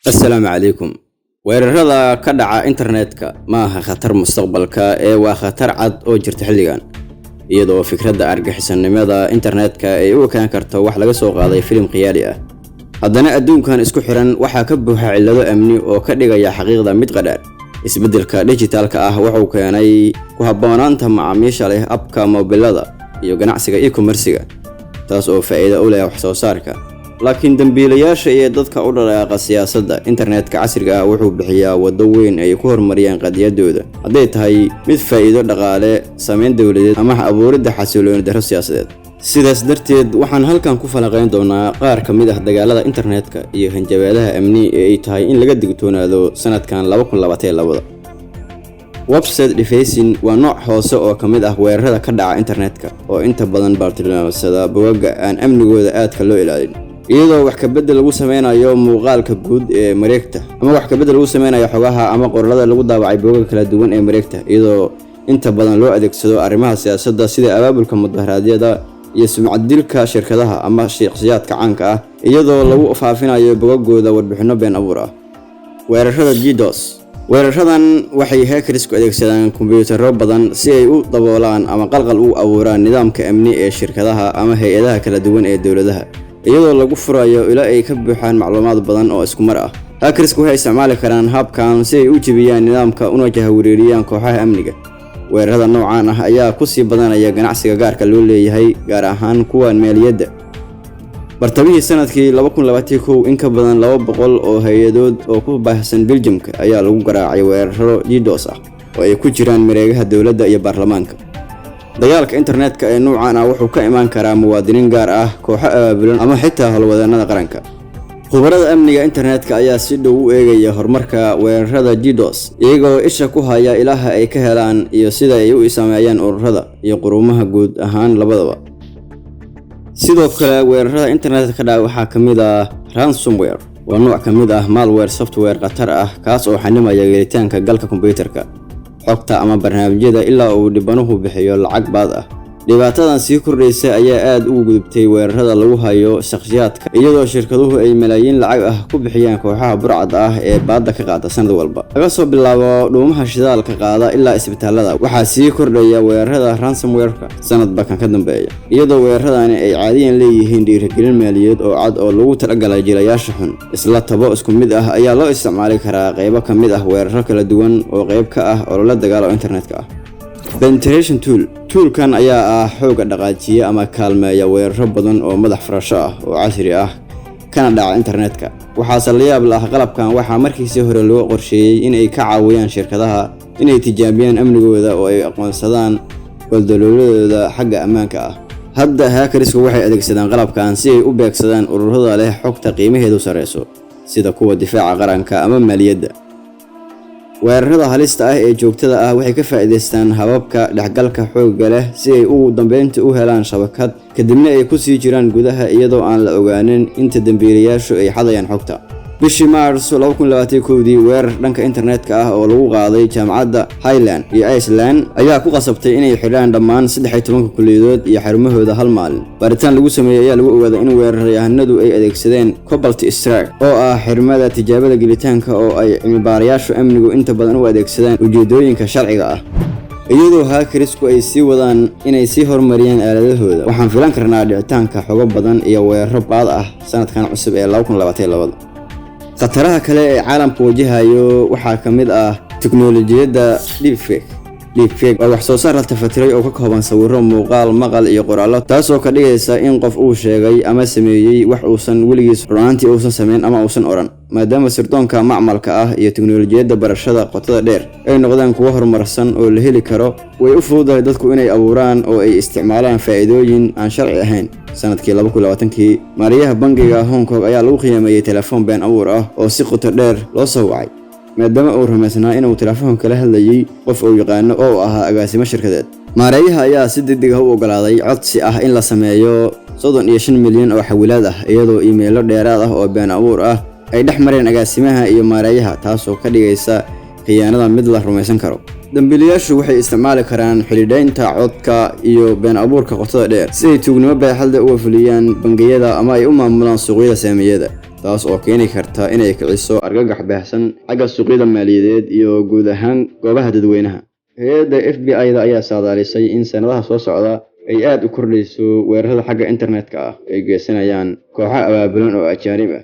Assalaamu calaykum. Weerarada ka dhaca internetka ma aha khatar mustaqbalka ee waa khatar cad oo jirta xilligan, iyadoo fikradda argagixisanimada internetka ay u ekaan karto wax laga soo qaaday filim khiyaali ah. Haddana adduunkan isku xiran waxaa ka buuxa cillado amni oo ka dhigaya xaqiiqda mid qadhaadh. Isbeddelka dhijitaalka ah wuxuu keenay ku habboonaanta macaamiisha leh abka moobilada iyo ganacsiga e-commerce-ga, taas oo faa'iido u leh wax soo saarka. Laakiin dambiilayaasha iyo dadka u dhaqaaqa siyaasadda internetka casriga ah wuxuu bixiyaa waddo weyn ay ku horumariyaan qadiyadooda, hadday tahay mid faa'iido dhaqaale, saameyn dowladeed ama abuuridda xasilooni darro siyaasadeed. Sidaas darteed, waxaan halkan ku falanqayn doonaa qaar ka mid ah dagaalada internetka iyo hanjabaadaha amni ee ay tahay in laga digtoonaado sanadkan 2022. Website defacing waa nooc hoose oo ka mid ah weerarada ka dhaca internetka oo inta badan bartilmaameedsada bogagga aan amnigooda aadka loo ilaalin, iyadoo wax ka beddel lagu sameynayo muuqaalka guud ee mareegta ama wax ka beddel lagu sameynayo xogaha ama qoraalada lagu daabacay bogagga kala duwan ee mareegta, iyadoo inta badan loo adeegsado arrimaha siyaasadda sida abaabulka mudaharaadyada iyo sumcad dilka shirkadaha ama shakhsiyaadka caanka ah, iyadoo lagu faafinayo bogaggooda warbixinno been abuur ah. Weerarada DDoS. Weeraradan waxay hackersku adeegsadaan kombiyuutarro badan si ay u daboolaan ama qalqal u abuuraan nidaamka amni ee shirkadaha ama hay'adaha kala duwan ee dowladaha, iyadoo lagu furayo ilo ay ka buuxaan macluumaad badan oo isku mar ah. Hackersku waxay isticmaali karaan habkan si ay u jebiyaan nidaamka una jahawareeriyaan kooxaha amniga. Weerarada noocan ah ayaa ku sii badanaya ganacsiga gaarka loo leeyahay, gaar ahaan kuwa maaliyadda. Bartamihii sanadkii 2021, in ka badan 200 oo hay'adood oo ku baahsan Beljimka ayaa lagu garaacay weeraro DDoS ah oo ay ku jiraan mareegaha dowladda iyo baarlamaanka. Dagaalka internetka ee nuucan ah wuxuu ka imaan karaa muwaadiniin gaar ah, kooxo abaabulan ama xitaa howlwadeennada qaranka. Khubarada amniga internetka ayaa si dhow u eegaya horumarka weerarada DDoS, iyagoo isha ku haya ilaha ay ka helaan iyo sida ay u saameeyaan ururada iyo quruumaha guud ahaan labadaba. Sidoo kale, weerarada internetka ka dhaca waxaa ka mid ah ransomware. Waa nooc ka mid ah malware software khatar ah, kaas oo xanimaya gelitaanka galka kombiyuutarka, xogta ama barnaamijyada ilaa uu dhibanuhu bixiyo lacag baad ah. Dhibaatadan sii kordhaysa ayaa aad ugu gudubtay weerarada lagu hayo shakhsiyaadka, iyadoo shirkaduhu ay malaayiin lacag ah ku bixiyaan kooxaha burcad ah ee baadda ka qaata sanad walba. Laga soo bilaabo dhuumaha shidaalka qaada ilaa isbitaalada, waxaa sii kordhaya weerarada ransomware-ka sanadba kan ka dambeeya, iyadoo weeraradani ay caadiyan leeyihiin dhiirigelin maaliyadeed oo cad oo lagu talagalay jilayaasha xun. Isla tabo isku mid ah ayaa loo isticmaali karaa qaybo ka mid ah weeraro kala duwan oo qayb ka ah olole dagaal oo internetka ah. Penetration tool. Toolkan ayaa ah xooga dhaqaajiya ama kaalmeeya weeraro badan oo madax furasho ah oo casri ah kana dhaca internetka. Waxaase la yaab lah, qalabkan waxaa markiisii hore loo qorsheeyey in ay ka caawiyaan shirkadaha inay tijaabiyaan amnigooda oo ay aqoonsadaan goldalooladooda xagga ammaanka ah. Hadda hackersku waxay adeegsadaan qalabkan si ay u beegsadaan ururada leh xogta qiimaheedu sareyso, sida kuwa difaaca qaranka ama maaliyadda. Weerarada halista ah ee joogtada ah waxay ka faa'iidaystaan hababka dhexgalka xoogga leh si ay ugu dambeyntii u helaan shabakad, kadibna ay ku sii jiraan gudaha iyadoo aan la ogaanin inta dembiilayaashu ay xadayaan xogta. Bishii Maars 2021dii, weerar dhanka internetka ah oo lagu qaaday jaamacadda Highland iyo Iceland ayaa ku qasabtay inay xidhaan dhammaan 13-ka kulliyadood iyo xarumahooda hal maalin. Baaritaan lagu sameeyey ayaa lagu ogaaday in weeraryahanadu ay adeegsadeen Cobalt Strike, oo ah xirmada tijaabada gelitaanka oo ay cilmibaarayaashu amnigu inta badan u adeegsadaan ujeedooyinka sharciga ah. Iyadoo hackersku ay sii wadaan inay sii horumariyaan aaladahooda, waxaan filan karnaa dhicitaanka xogo badan iyo weeraro baad ah sanadkan cusub ee 2022. Khataraha kale ee caalamku wajahayo waxaa ka mid ah tiknoolajiyadda deepfake. Deepfake waa wax soo saar la tafatiray oo ka kooban sawirro, muuqaal, maqal iyo qoraallo, taasoo ka dhigaysa in qof uu sheegay ama sameeyey wax uusan weligiis runaantii uusan samayn ama uusan odhan. Maadaama sirdoonka macmalka ah iyo tiknoolajiyadda barashada qotada dheer ay noqdeen kuwo horumarsan oo la heli karo, way u fududahay dadku inay abuuraan oo ay isticmaalaan faa'iidooyin aan sharci ahayn. Sanadkii 2020kii, maariyaha bangiga Hong Kong ayaa lagu khiyaameeyey telefoon been abuur ah oo si qoto dheer loo soo wacay, maadaama uu rumaysnaa inuu telefoonka la hadlayey qof uu yaqaano oo uu ahaa agaasimo shirkadeed. Maareeyaha ayaa si degdeg ah u ogolaaday codsi ah in la sameeyo 35 milyan oo xawilaad ah, iyadoo iimaylo dheeraad ah oo been abuur ah ay dhex mareen agaasimaha iyo maareeyaha, taasoo ka dhigaysa khiyaanada mid la rumaysan karo. Dambiilayaashu waxay isticmaali karaan xidhiidhaynta codka iyo been abuurka qotada dheer si ay tuugnimo baaxad leh uga fuliyaan bangiyada ama ay u maamulaan suuqyada saamiyada. taas oo keeni karta inay kiciso argagax baahsan xagga suuqyada maaliyadeed iyo guud ahaan goobaha dadweynaha. Hay-adda FBI-da ayaa saadaalisay in sanadaha soo socda ay aad u kordhayso weerarada xagga internetka ah ay geysanayaan kooxo abaabulan oo ajaanib ah.